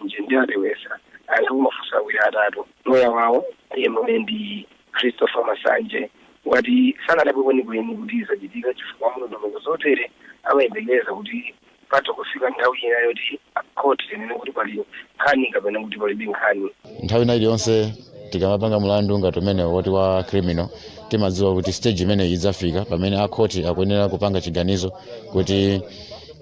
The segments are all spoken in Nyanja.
Matenje ndi Atewesa ayankhe kumafunso awiri atatu. Loya wawo, yemwe ndi Christopher Masanje, wati sanadabwe kwenikweni kuti zachitika, chifukwa mndondomeko zotere amayembekeza kuti patha kufika nthawi ina yoti khoti linene kuti pali nkhani kapena kuti palibe nkhani. Nthawi ina iliyonse tikamapanga mlandu ngati umene woti wa criminal, timadziwa kuti stage imeneyi idzafika pamene akhoti akuyenera kupanga chiganizo kuti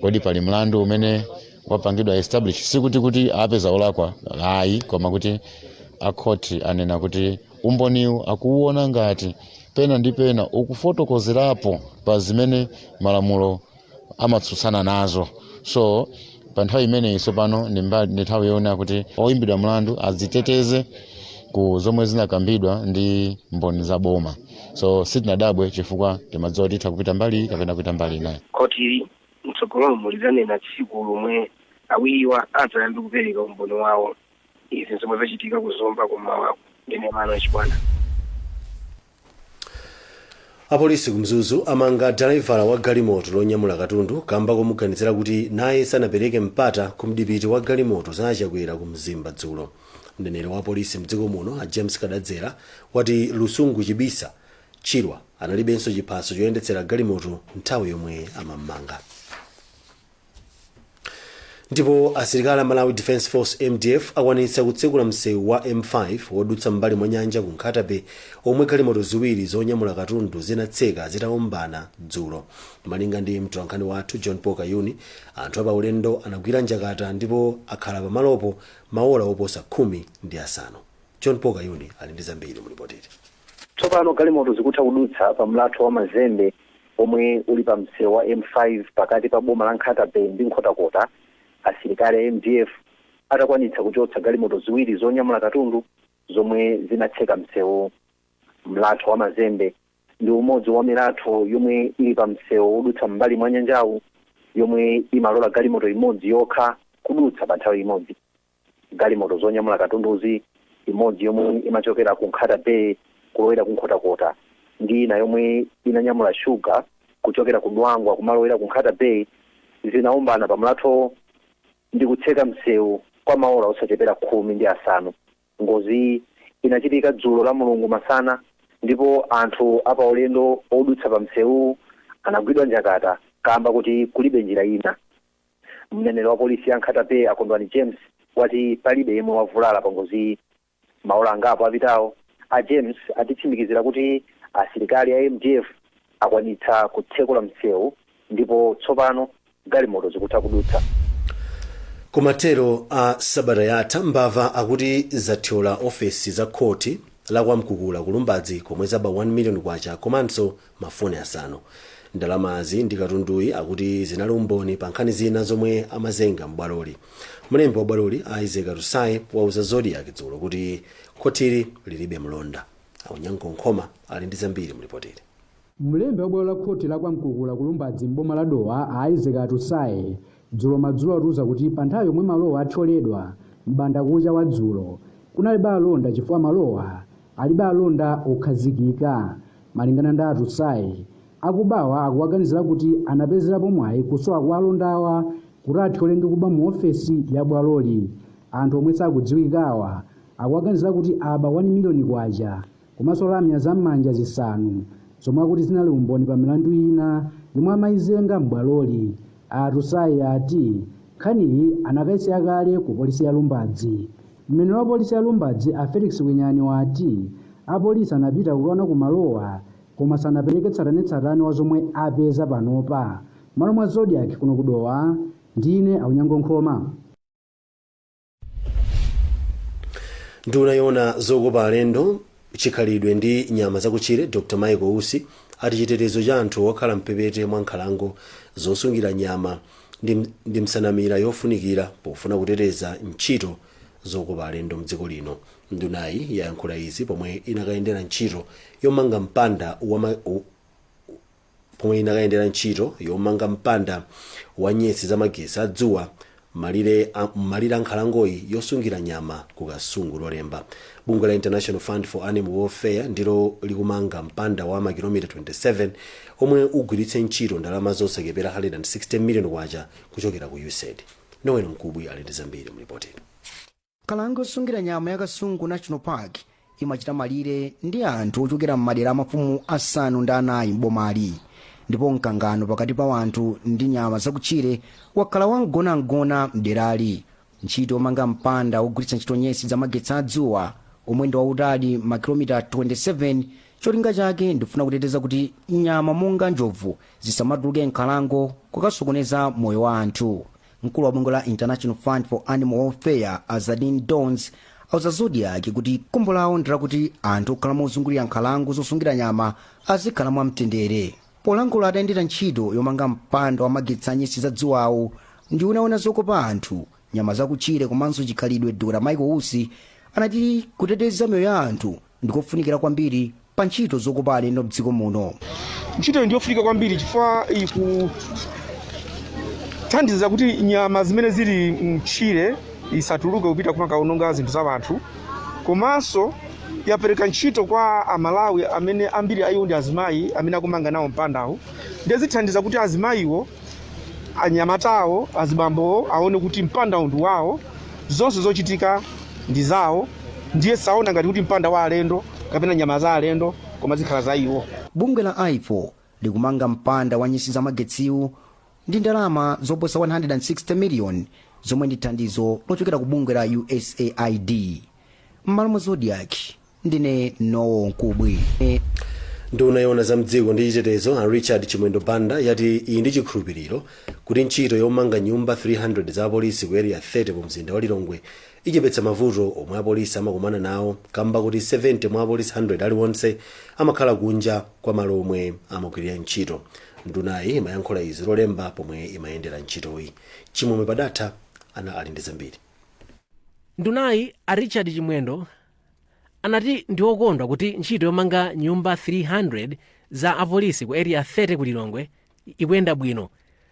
kodi pali mlandu umene wapangidwa establish. Sikuti kuti apeza olakwa ayi, koma kuti akhoti anena kuti umboniwu akuwuona ngati pena ndi pena ukufotokozerapo pa zimene malamulo amatsutsana nazo. So pa nthawi imeneyi tsopano ndi nthawi yoona kuti oyimbidwa mlandu adziteteze ku zomwe zinakambidwa ndi mboni za boma. So sitinadabwe, chifukwa timadziwa kuti itha kupita mbali iyi kapena kupita mbali inayi. Khotili mtsogolomo lidzanena tsiku lomwe awiriwa adzayambe kupereka umboni wawo. Izi zomwe zachitika kuZomba kummawaku. Ndine Mano Chibwana. Apolisi ku Mzuzu amanga dalaivala wa galimoto lonyamula katundu kamba komuganizira kuti naye sanapereke mpata ku mdipiti wa galimoto za Achakwera ku Mzimba dzulo. Mneneri wa polisi mdziko muno, a James Kadadzera, wati Lusungu Chibisa Chirwa analibenso chiphaso choyendetsera galimoto nthawi yomwe amammanga. Ndipo asilikali a Malawi Defence Force, MDF, akwanitsa kutsekula msewu wa M5 wodutsa m'mbali mwa nyanja ku Nkhata Bay, omwe galimoto ziwiri zonyamula katundu zinatseka zitaombana dzulo. Malinga ndi mtolankhani wathu John Paul Kayuni, anthu apaulendo anagwira njakata ndipo akhala pamalopo maola oposa 15. John Paul Kayuni ali ndi zambiri mulipotili. Tsopano galimoto zikutha kudutsa pa mlatho wa Mazembe omwe uli pa msewu wa M5 pakati pa boma la Nkhata Bay ndi Nkhotakota, asilikali a MDF atakwanitsa kuchotsa galimoto ziwiri zonyamula katundu zomwe zinatseka msewu. Mlatho wa Mazembe ndi umodzi wa milatho yomwe ili pa msewu wodutsa m'mbali mwa nyanjawu yomwe imalola galimoto imodzi yokha kudutsa pa nthawi imodzi. Galimoto zonyamula katunduzi, imodzi yomwe imachokera ku Nkhata Bay kulowera ku Nkhotakota ndi ina yomwe inanyamula shuga kuchokera ku Dwangwa kumalowera ku Nkhata Bay, zinaombana pa mlathowo ndi kutseka msewu kwa maola osachepera 15. Ngoziyi inachitika dzulo la Mulungu masana ndipo anthu apaulendo odutsa pa msewuwu anagwidwa njakata kamba kuti kulibe njira ina. Mneneri wa polisi ya Nkhata Bay, a Kondwani James, wati palibe yemwe wavulala pa ngoziyi. Maola angapo apitawo, a James atitsimikizira kuti asilikali a MDF akwanitsa kutsekula msewu ndipo tsopano galimoto zikutha kudutsa. Kumathero a sabata yatha, mbava akuti zathyola ofesi za khoti la kwa Mkukula ku Lumbadzi, komwe zaba 1 million kwacha komanso mafoni asanu. Ndalamazi ndi katunduyi akuti zinali umboni pa nkhani zina zomwe amazenga m'bwaloli. Mlembi wa bwaloli, Isaac Atusaye, wauza Zodiak dzulo kuti khotili lilibe mlonda. Aunyango Nkhoma ali ndi zambiri mulipotili. Mlembi wa bwalo la khoti la kwa Mkukula ku Lumbadzi m'boma la Dowa, a Isaac Atusaye, dzulo madzulo atiuza kuti pa nthawi yomwe malowa athyoledwa m'bandakucha wa dzulo, kunalibe alonda chifukwa malowa alibe alonda okhazikika. Malingana ndi Atusaye, akubawa akuwaganizira kuti anapezerapo mwayi kusowa kwa alondawa kuti athyole ndi kuba mu ofesi ya bwaloli. Anthu omwe sakudziwikawa akuwaganizira kuti aba 1 miliyoni kwacha komanso lamya za m'manja zisanu zomwe akuti zinali umboni pa milandu ina yomwe amayizenga m'bwaloli. Atusaye ati nkhaniyi anakayisiya kale ku polisi ya Lumbadzi. Mneneri wa polisi ya Lumbadzi, a Felix Winyani, wati apolisi anapita kukaona kumalowa koma sanapereke tsatanetsatane wa zomwe apeza panopa. Malo mwa Zodiak kuno ku Dowa, ndine Aunyango Nkhoma. Nduna yoona zokopa alendo, chikhalidwe ndi nyama zakutchire, Dr Michael Usi, ati chitetezo cha anthu okhala mphepete mwa nkhalango zosungira nyama ndi msanamira yofunikira pofuna kuteteza ntchito zokopa alendo mdziko lino. Ndunayi yayankhula izi pomwe inakayendera ntchito yomanga mpanda wa pomwe inakayendera ntchito yomanga mpanda wa nyesi za magetsi a dzuwa m'malire a nkhalangoyi yosungira nyama ku Kasungu Lolemba. Bungwe la International Fund for Animal Welfare ndilo likumanga mpanda wa makilomita 27 omwe ugwiritse ntchito ndalama zosachepera 160 million kwacha kuchokera ku USAID. Nowelo Mkubwi ali ndi zambiri mlipoti. Nkhalango yosungira nyama ya Kasungu National Park imachita malire ndi anthu ochokera m'madera amafumu asanu ndi anayi m'bomali, ndipo mkangano pakati pa anthu ndi nyama zakutchire wakhala wamgonamgona mderali. Ntchito yomanga mpanda wogwiritsa ntchito nyesi za magetsi adzuwa, omwe ndi wautali makilomita 27, cholinga chake ndifuna kuteteza kuti nyama monga njovu zisamatuluke nkhalango kukasokoneza moyo wa anthu. Mkulu wa bungwe la International Fund for Animal Welfare, Azadin Dons, auza Zodiak kuti khumbo lawo ndilakuti anthu okhala mozungulira nkhalango zosungira nyama azikhala mwamtendere. Polankhula atayendera ntchito yomanga mpanda wa magetsi a nyesi za dzuwawo, nduna yoona zokopa anthu, nyama zakutchire komanso chikhalidwe, Dr Michael Usi, anati kuteteza miyoyo ya anthu ndikofunikira kwambiri pa ntchito zokopa alendo mdziko muno. Ntchito iyi ndiyofunika kwambiri chifukwa ikuthandiza kuti nyama zimene zili mtchire isatuluke kupita kumakaononga zinthu za anthu, komanso yapereka ntchito kwa Amalawi amene ambiri ayiwo ndi azimayi amene akumanga nawo mpandawo. Ndiye zithandiza kuti azimayiwo, anyamatawo, azibambowo aone kuti mpandawo ndi wawo, zonse zochitika ndi zawo, ndiye saona ngati kuti mpanda wa alendo kapena nyama za alendo, koma zikhala za iwo. Bungwe la IFAW likumanga mpanda wa nyesi za magetsiwu ndi ndalama zoposa 160 million, zomwe ndi thandizo lochokera ku bungwe la USAID. M'malo mwa Zodiak, ndine Nowo Nkubwi. Nduna yoona za mdziko ndi chitetezo, a Richard Chimwendo Banda, yati iyi ndi chikhulupiriro kuti ntchito yomanga nyumba 300 za apolisi ku Area 30 mu mzinda wa Lilongwe ichepetsa mavuto omwe apolisi amakumana nawo, kamba kuti 70 mwa apolisi 100 aliwonse amakhala kunja kwa malo omwe amagwirira ntchito. Ndunayi imayankhula izi Lolemba pomwe imayendera ntchitoyi. Chimwemwe Padatha ana ali ndi zambiri. Ndunayi, a Richard Chimwendo, anati ndi okondwa kuti ntchito yomanga nyumba 300 za apolisi ku Area 30 ku Lilongwe ikuyenda bwino.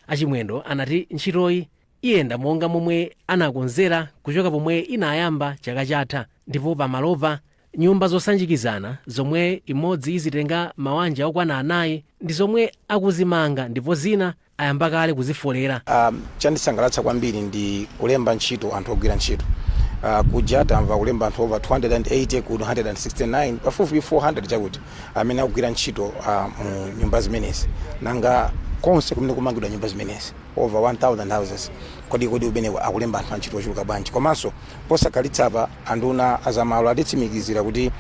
Achimwendo anati ntchitoyi iyenda monga momwe anakonzera kuchoka pomwe inayamba chaka chatha, ndipo pamalopa nyumba zosanjikizana zomwe imodzi izitenga mawanja okwana anayi ndi zomwe akuzimanga, ndipo zina ayamba kale kuzifolera. Chandisangalatsa kwambiri ndi kulemba ntchito anthu ogwira ntchito. Kuja tamva kulemba anthu over 280 ku 169, pafupifupi 400 chakuti amene akugwira ntchito mu nyumba zimenezi. Nanga konse kumene kumangidwa nyumba zimenezi, over 1000 houses, kodi umene akulemba anthu antchito ochuluka bwanji? Komanso posakhalitsa apa anduna azamalo atitsimikizira kuti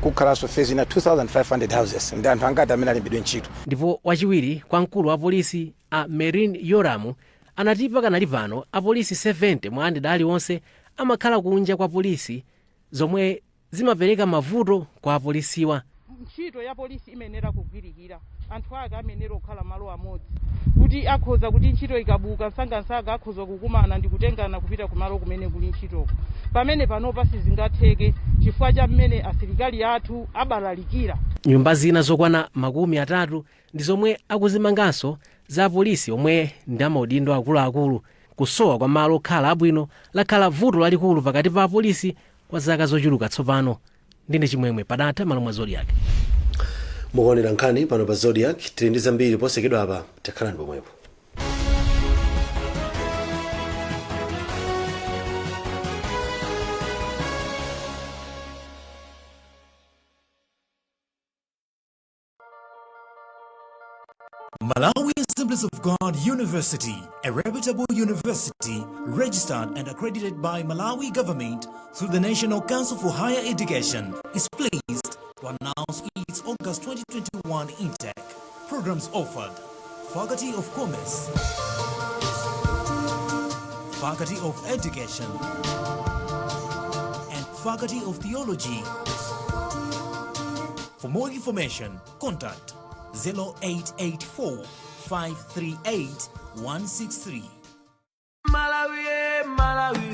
kukhalanso phase ina, 2500 houses. Ndi anthu angati amene alembedwe ntchito? Ndipo wachiwiri kwa mkulu wa polisi, a Merlyne Yolamu, anati pakanali pano apolisi 70 mwa 100 aliwonse amakhala kunja kwa polisi, zomwe zimapereka mavuto kwa apolisiwa. Ntchito ya polisi imayenera kugwirikira, anthu ake amayenera kukhala malo amodzi, kuti akhoza kuti ntchito ikabuka msangamsanga akhoza kukumana ndi kutengana kupita kumalo kumene kuli ntchitoko, pamene panopa sizingatheke chifukwa cha mmene asilikali athu abalalikira. Nyumba zina zokwana 30 ndi zomwe akuzimanganso za apolisi omwe ndi amaudindo akuluakulu. Kusowa kwa malo okhala abwino lakhala vuto lalikulu pakati pa apolisi kwa zaka zochuluka tsopano. Ndine Chimwemwe Padatha, malo mwa Zodiak. Mukuonera nkhani pano pa Zodiak. Tili ndi zambiri posachedwa apa, takhalani pomwepo. Malawi Assemblies of God University, a reputable university registered and accredited by Malawi government through the National Council for Higher Education, is pleased to announce its August 2021 intake. Programs offered: Faculty of Commerce, Faculty of Education, and Faculty of Theology. For more information, contact 0884 538 163. Malawi, Malawi,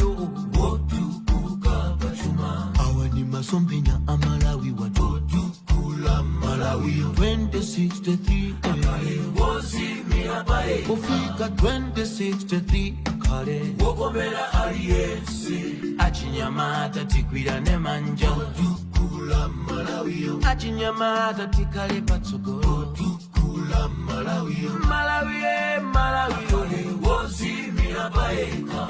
wotukuka pachuma. Awa ni masomphenya a Malawi, watotukula Malawi 2063 akale wozimira paye kufika 2063 akale wokomera aliyense. Achinyamata tigwirane manja, otukula Malawi. Achinyamata tikale patsogolo, otukula Malawi. Malawi, Malawi, wozimira payekha.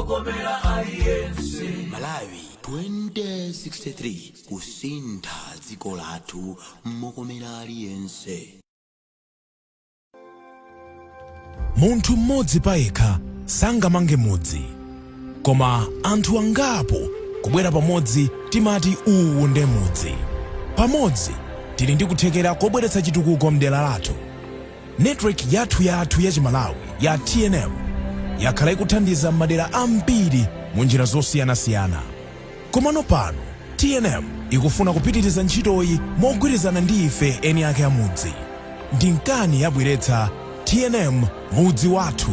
Mokomera aliyense. Malawi 2063, kusintha dziko lathu mokomera aliyense. Munthu mmodzi payekha sangamange mudzi, koma anthu angapo kubwera pamodzi timati uwu nde mudzi. Pamodzi tili ndi kuthekera kobweretsa chitukuko mdera lathu. Network yathu yathu ya Chimalawi ya TNM yakhala ikuthandiza m'madera ambiri mu njira zosiyanasiyana. Komano pano TNM ikufuna kupitiriza ntchitoyi mogwirizana ndi ife eni ake amudzi. Ndi nkani yabweretsa TNM Mudzi Wathu.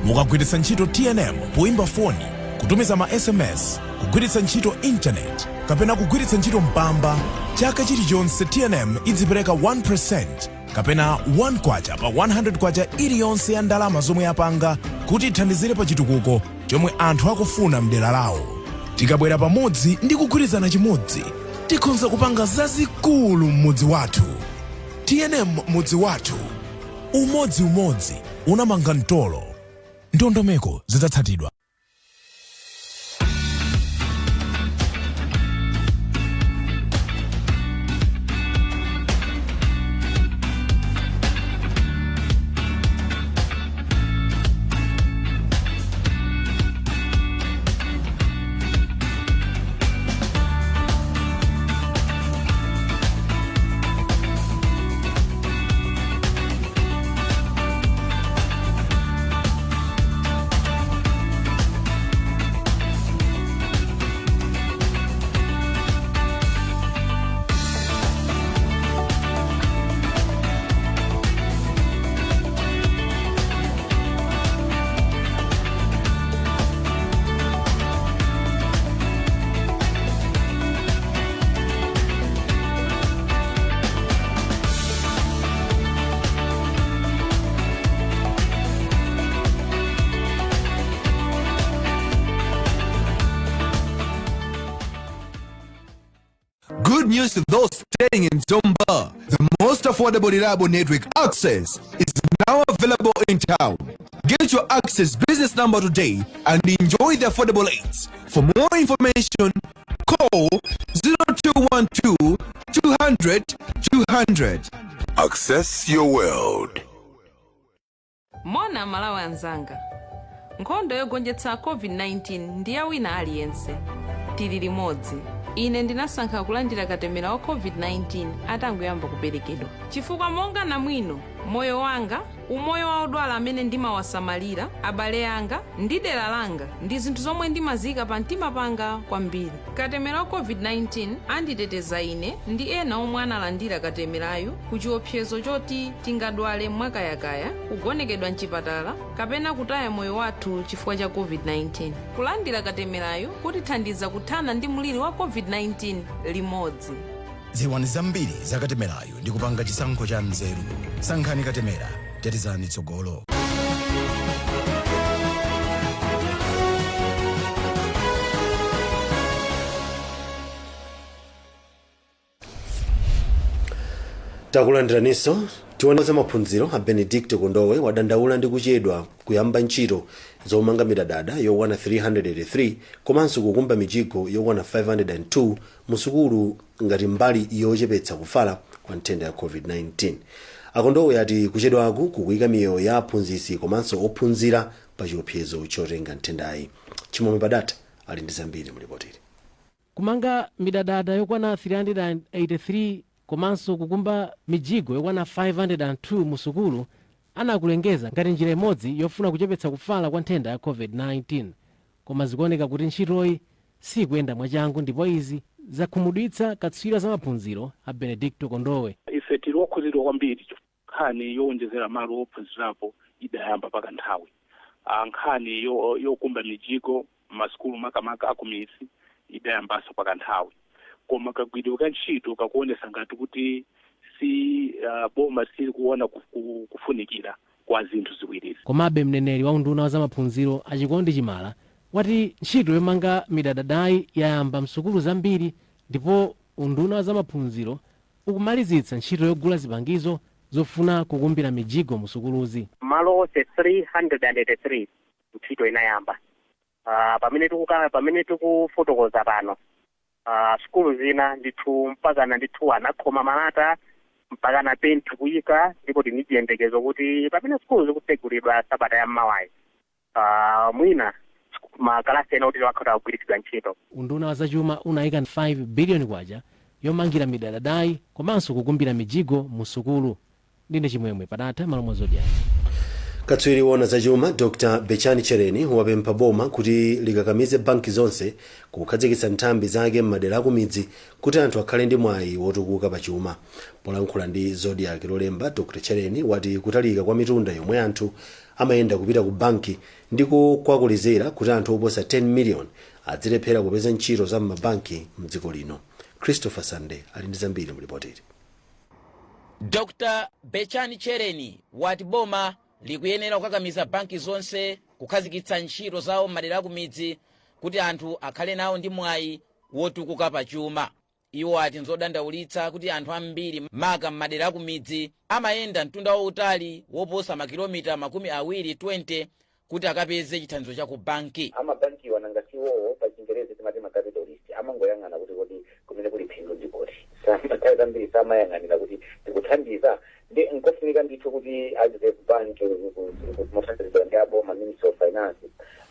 Mukagwiritsa ntchito TNM poimba foni, kutumiza ma SMS, kugwiritsa ntchito intaneti kapena kugwiritsa ntchito Mpamba, chaka chilichonse TNM idzipereka 1% kapena 1 kwacha pa 100 kwacha iliyonse ya ndalama zomwe yapanga kuti ithandizire pa chitukuko chomwe anthu akufuna mdera lawo. Tikabwera pamodzi ndi kugwirizana chimodzi, tikhonza kupanga zazikulu m'mudzi wathu. TNM Mudzi Wathu, umodziumodzi unamanga mtolo. Ndondomeko zidzatsatidwa. Good news to those staying in Zomba. The most affordable, reliable network, Access, is now available in town. Get your Access business number today and enjoy the affordable rates. For more information, call 0212 200 200. Access your world. Moni Amalawi anzanga, nkhondo yogonjetsa COVID-19 ndi ya wina aliyense. Tili limodzi. Ine ndinasankha kulandira katemera wa COVID-19 atangoyamba kuperekedwa, chifukwa monga namwino, moyo wanga, umoyo wa odwala amene ndimawasamalira, abale anga ndi dera langa ndi zinthu zomwe ndimaziyika pa mtima panga kwambiri. Katemera wa COVID-19 anditeteza ine ndi ena omwe analandira katemerayu ku chiopsezo choti tingadwale mwakayakaya, kugonekedwa mchipatala kapena kutaya moyo wathu chifukwa cha COVID-19. Kulandira katemerayu kutithandiza kuthana ndi mliri wa COVID-19 limodzi. Dziwani zambiri za katemerayu ndi kupanga chisankho cha nzeru. Sankhani katemera, tetezani tsogolo. Takulandiraninso. Tione za maphunziro. A Benedicto Kondowe wadandaula ndi kuchedwa kuyamba ntchito zomanga midadada yokwana 383 komanso kukumba mijigo yokwana 502 mu sukulu ngati mbali yochepetsa kufala kwa nthenda ya COVID-19. Akondowe ati kuchedwaku kukuyika miyoyo ya aphunzitsi komanso ophunzira pa chiopsezo chotenga nthendayi. Chimwemwe Padatha ali ndi zambiri mulipotili. Kumanga midadada yokwana 383 komanso kukumba mijigo yokwana 502 mu sukulu anakulengeza ngati njira imodzi yofuna kuchepetsa kufala kwa nthenda ya COVID-19, koma zikuoneka kuti ntchitoyi sikuyenda mwachangu ndipo izi zakhumudwitsa katswiri wa zamaphunziro a Benedicto Kondowe. Ife tili okhudzidwa kwambiri. Nkhani yowonjezera malo ophunzirapo idayamba pakanthawi. Nkhani yokumba mijigo m'masukulu, makamaka akumidzi, idayambanso pakanthawi, koma kagwiridwe ka ntchito kakuonesa ngati kuti si boma silikuona kufunikira kwa zinthu ziwirizi. Komabe mneneri wa unduna wa zamaphunziro a Chikondi Chimala wati ntchito yomanga midadadayi yayamba msukulu zambiri ndipo unduna wa zamaphunziro ukumalizitsa ntchito yogula zipangizo zofuna kukumbira mijigo mu sukuluzi. Malo onse 383 ntchito inayamba. Pamene tikufotokoza pano, sukulu zina ndithu mpakana ndithu anakhoma malata, mpakana penti kuyika, ndipo tini chiyembekezo kuti pamene sukulu zikutsegulidwa sabata ya mmawayi, mwina makalasi ena kuti akhoza kugwiritsidwa ntchito. Unduna wa zachuma unayika 5 biliyoni kwacha yomangira midadadayi komanso kukumbira mijigo mu sukulu. Ndine Chimwemwe Padatha, malo mwa Zodiak. Katswiri wona zachuma Dr Bechani Chereni wapempha boma kuti likakamize banki zonse kukhazikitsa nthambi zake m'madera akumidzi kuti anthu akhale ndi mwayi wotukuka pachuma. Polankhula ndi Zodiak Lolemba, Dr Chereni wati kutalika kwa mitunda yomwe anthu amayenda kupita ku banki ndiko kwakolezera kuti anthu oposa 10 million adzilephera kupeza ntchito za m'mabanki mdziko lino. Christopher Sande ali ndi zambiri mulipoteri. Dr Bechani Chereni wati boma likuyenera kukakamiza banki zonse kukhazikitsa ntchito zawo m'madera akumidzi kuti anthu akhale nawo ndi mwayi wotukuka pachuma. Iwo ati nzodandaulitsa kuti anthu ambiri, maka m'madera akumidzi, amayenda mtunda wautali woposa makilomita 20 kuti akapeze chithandizo cha ku banki. Amabankiwa nanga siwowo, pa Chingerezi timati ma capitalist, amangoyang'ana kuti kodi kumene kuli phindu ndikoti. Nthawi zambiri samayang'anira kuti tikuthandiza. Ndi nkofunika ndithu kuti a Reserve Bank, mothandizidwa ndi aboma, Ministry of Finance,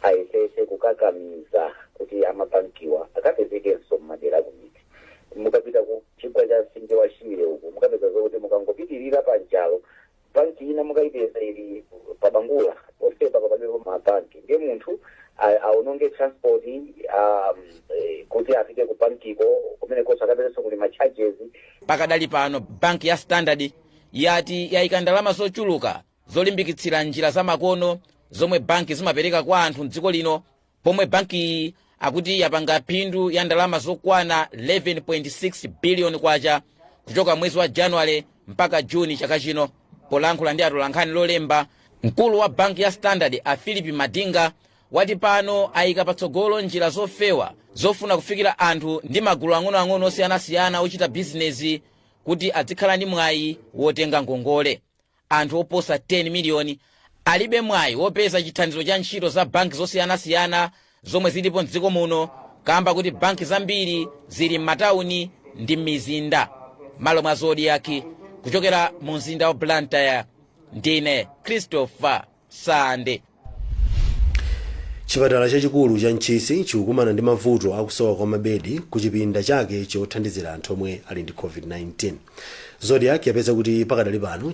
ayesese kukakamiza kuti amabankiwa akapezekenso mmadera akumidzi. Mukapita ku chigwa cha mtsinje wa Shire uku, mukapeza zokuti mukangopitirira panjalo, banki ina mukayipeza ili pabangula posepa, papalibepo mabanki. Ndiye munthu aononge transport kuti afike ku bankiko, kumenekonso akapezenso kuli ma charges. Pakadali pano, banki ya Standard yati yayika ndalama zochuluka zolimbikitsira njira zamakono zomwe banki zimapereka kwa anthu mdziko lino, pomwe bankiyi akuti yapanga phindu ya ndalama zokwana 11.6 biliyoni kwacha kuchoka mwezi wa Januwale mpaka Juni chaka chino. Polankhula ndi atolankhani Lolemba, mkulu wa banki ya Standard a Philip Madinga wati pano ayika patsogolo njira zofewa zofuna kufikira anthu ndi magulu ang'onoang'ono osiyanasiyana ochita bizinezi kuti azikhala ndi mwayi wotenga ngongole. Anthu oposa 10 miliyoni alibe mwayi wopeza chithandizo cha ntchito za banki zosiyanasiyana zomwe zilipo mdziko muno, kamba kuti banki zambiri zili m'matawuni ndi m'mizinda. Malo mwa Zodiak, kuchokera mu mzinda wa Blantyre, ndine Christopher Sande. Chipatala chachikulu cha Ntchisi chikukumana ndi mavuto akusowa kwa mabedi ku chipinda chake chothandizira anthu omwe ali ndi COVID-19. Zodiak yapeza kuti pakadali pano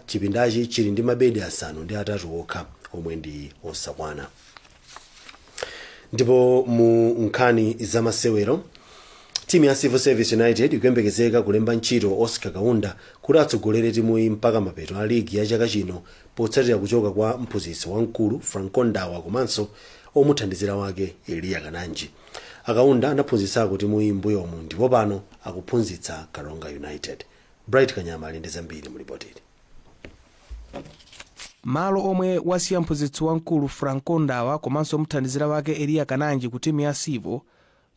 chipindachi chili ndi mabedi 8 okha, omwe ndi osakwana. Ndipo mu nkhani zamasewero, timu ya Civil Service United ikuyembekezeka kulemba ntchito Oscar Kaunda kuti atsogolere timuyi mpaka mapeto a ligi ya chaka chino, potsatira kuchoka kwa mphunzitsi wamkulu Franco Ndawa komanso omuthandizira wake Eliya Kananji. Akaunda anaphunzitsako timuyi mbuyomu ndipo pano akuphunzitsa Karonga United. Bright Kanyama ali ndi zambiri mulipoteri. Malo omwe wasiya mphunzitsi wamkulu Franco Ndawa komanso muthandizira wake Eliya Kananji ku timu ya Civo,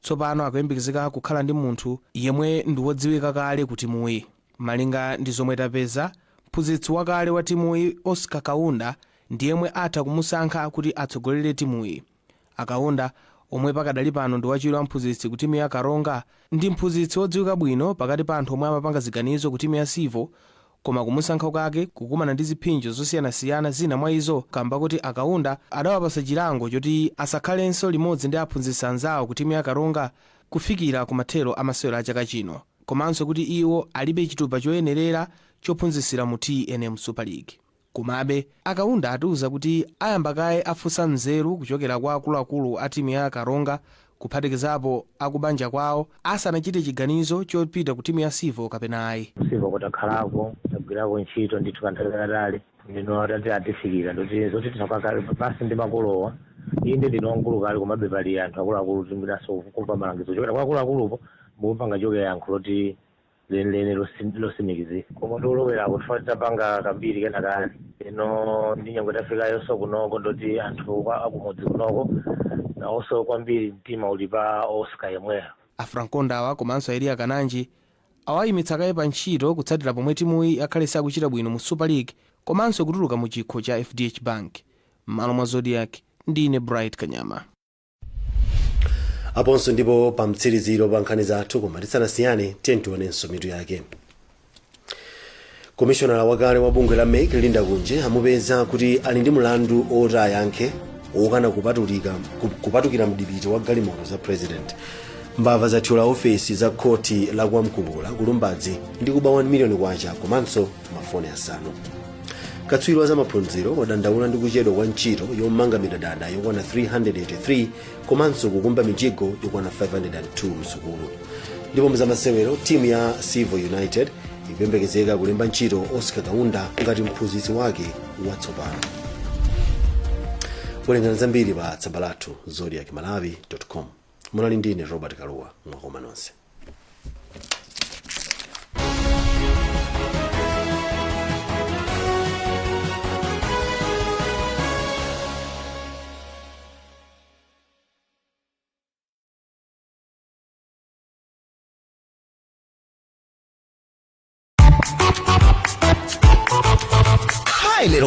tsopano akuyembekezeka kukhala ndi munthu yemwe ndi wodziwika kale ku timuyi. Malinga ndi zomwe tapeza, mphunzitsi wakale wa timuyi Oscar Kaunda ndi yemwe atha kumusankha kuti atsogolere timuyi. Akaunda, omwe pakadali pano ndi wachiwiri wa mphunzitsi ku timu ya Karonga, ndi mphunzitsi wodziwika bwino pakati pa anthu omwe amapanga ziganizo ku timu ya Civo. Koma kumusankha kwake kukumana ndi ziphinjo zosiyanasiyana, zina mwa izo kamba kuti Akaunda adawapasa chilango choti asakhalenso limodzi ndi aphunzitsi anzawo ku timu ya Karonga kufikira kumathero a masewero a chaka chino, komanso kuti iwo alibe chitupa choyenerera chophunzitsira mu TNM Super League. Komabe Akaunda atiuza kuti ayamba kaye afunsa nzeru kuchokera kwa akuluakulu a timu ya Karonga, kuphatikizapo akubanja kwawo, asanachite chiganizo chopita ku timu ya Civo kapena ayi. Civo kutakhalako, tagwirako ntchito ndithu kanthawi kakatali. Ndino atati atifikira ndoti zoti tinakakale basi ndi makolowa. Inde, ndino wamkulu kale, komabe pali anthu akuluakulu, timbinaso kumva malangizo kuchokera kwa akuluakulupo mukupanga choke yankho loti lenileni losimikizika. Koma tiulowerako tifa titapanga kambiri kenakale ino ndi nyengo tafikayonso kunoko, ndoti anthu akumudzi kunoko nawonso kwambiri mtima uli pa Oscar yemweyo. A Franco Ndawa komanso Eliya Kananji awayimitsa kaye pa ntchito kutsatira pomwe timuyi yakhale sakuchita bwino mu Super League komanso kutuluka mu chikho cha FDH Bank. M'malo mwa Zodiak, ndine Bright Kanyama. Aponso ndipo pa mtsiriziro pa nkhani zathu, koma tisanasiyane, tiye tionenso mitu yake. Komishonala wakale wa bungwe la MEC Linda Kunje amupeza kuti ali ndi mlandu oti ayankhe wokana kupatukira mdipiti wa galimoto za president. Mbava zathyola ofesi za khoti la Kwamkupula ku Lumbadzi ndi kuba 1 miliyoni kwacha komanso mafoni asanu. Katswiri wa zamaphunziro wadandaula ndi kuchedwa kwa ntchito yomanga midadada yokwana 383 komanso kukumba mijigo yokwana 502 msukulu. Ndipo mzamasewero, timu ya Civo United ikuyembekezeka kulemba ntchito Oscar Kaunda ngati mphunzitsi wake watsopano. Werengani zambiri pa tsamba lathu zodiakmalawi com. Munali ndine Robert Kaluwa. Mwakoma nonse. Hi, little